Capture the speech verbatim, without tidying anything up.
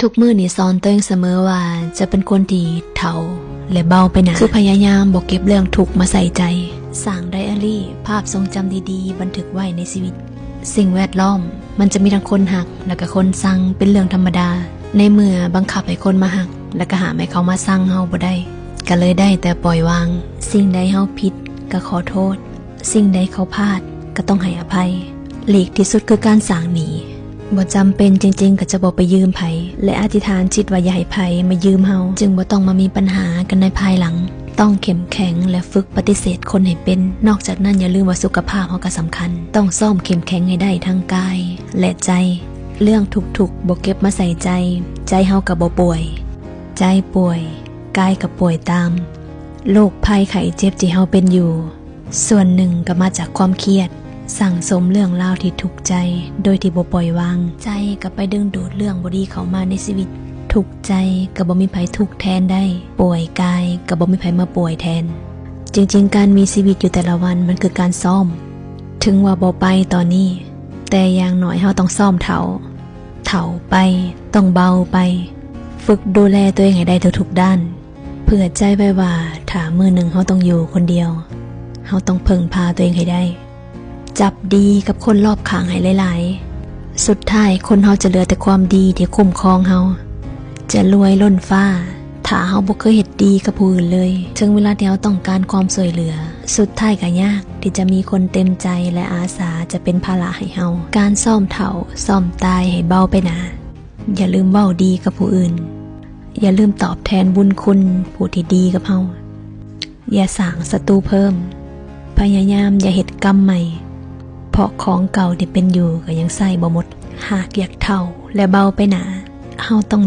ทุกมื้อนี่สอนตัวเองเสมอว่าจะเป็นคนที่เฒ่าและเบาไปหนา คือพยายามบ่เก็บเรื่องทุกข์มาใส่ใจ สร้างไดอารี่ ภาพทรงจำดีๆ บันทึกไว้ในชีวิต สิ่งแวดล้อมมันจะมีทั้งคนฮักและก็คนซังเป็นเรื่องธรรมดา ในเมื่อบังคับให้คนมาฮัก และก็ห้ามให้เขามาซังเฮาบ่ได้ ก็เลยได้แต่ปล่อยวาง สิ่งใดเฮาผิดก็ขอโทษ สิ่งใดเขาพลาดก็ต้องให้อภัย หลีกที่สุดคือการสร้างหนี้ บ่จำเป็นจริงๆ ก็จะบ่ไปยืมไผ และอธิษฐานจิตว่าอย่าให้ไผมายืมเฮา จึงบ่ต้องมามีปัญหากันในภายหลัง ต้องเข้มแข็งและฝึกปฏิเสธคนให้เป็น นอกจากนั้นอย่าลืมว่าสุขภาพเฮาก็สำคัญ ต้องซ้อมเข้มแข็งให้ได้ทั้งกายและใจ เรื่องทุกข์ๆ บ่เก็บมาใส่ใจ ใจเฮาก็บ่ป่วย ใจป่วย กายก็ป่วยตาม โรคภัยไข้เจ็บที่เฮาเป็นอยู่ ส่วนหนึ่งก็มาจากความเครียด สั่งสมเรื่องราวที่ทุกข์ใจ โดยที่บ่ปล่อยวาง ใจก็ไปดึงดูดเรื่องบ่ดีเข้ามาในชีวิต ทุกข์ใจก็บ่มีไผทุกข์แทนได้ ป่วยกายก็บ่มีไผมาป่วยแทน จริงๆ การมีชีวิตอยู่แต่ละวันมันคือการซ้อม ถึงว่าบ่ไปตอนนี้ แต่อย่างน้อยเฮาต้องซ้อมเฒ่า เฒ่าไป ต้องเบาไป ฝึกดูแลตัวเองให้ได้ทุกๆด้าน เผื่อใจไว้ว่าถ้ามื้อหนึ่งเฮาต้องอยู่คนเดียว เฮาต้องพึ่งพาตัวเองให้ได้ จับดีกับคนรอบข้างให้หลายๆ สุดท้ายคนเฮาจะเหลือแต่ความดีที่คุ้มครองเฮา จะรวยล้นฟ้า ถ้าเฮาบ่เคยเฮ็ดดีกับผู้อื่นเลย ถึงเวลาที่เฮาต้องการความช่วยเหลือ สุดท้ายก็ยากที่จะมีคนเต็มใจและอาสาจะเป็นภาระให้เฮา การซ้อมเฒ่า ซ้อมตายให้เบาไปหนา อย่าลืมเว้าดีกับผู้อื่น อย่าลืมตอบแทนบุญคุณผู้ที่ดีกับเฮา อย่าสร้างศัตรูเพิ่ม พยายามอย่าเฮ็ดกรรมใหม่ เพราะของเก่าที่เป็นอยู่ก็ยังใช้บ่หมด หากอยากเฒ่าและเบาไปหนา เฮาต้อง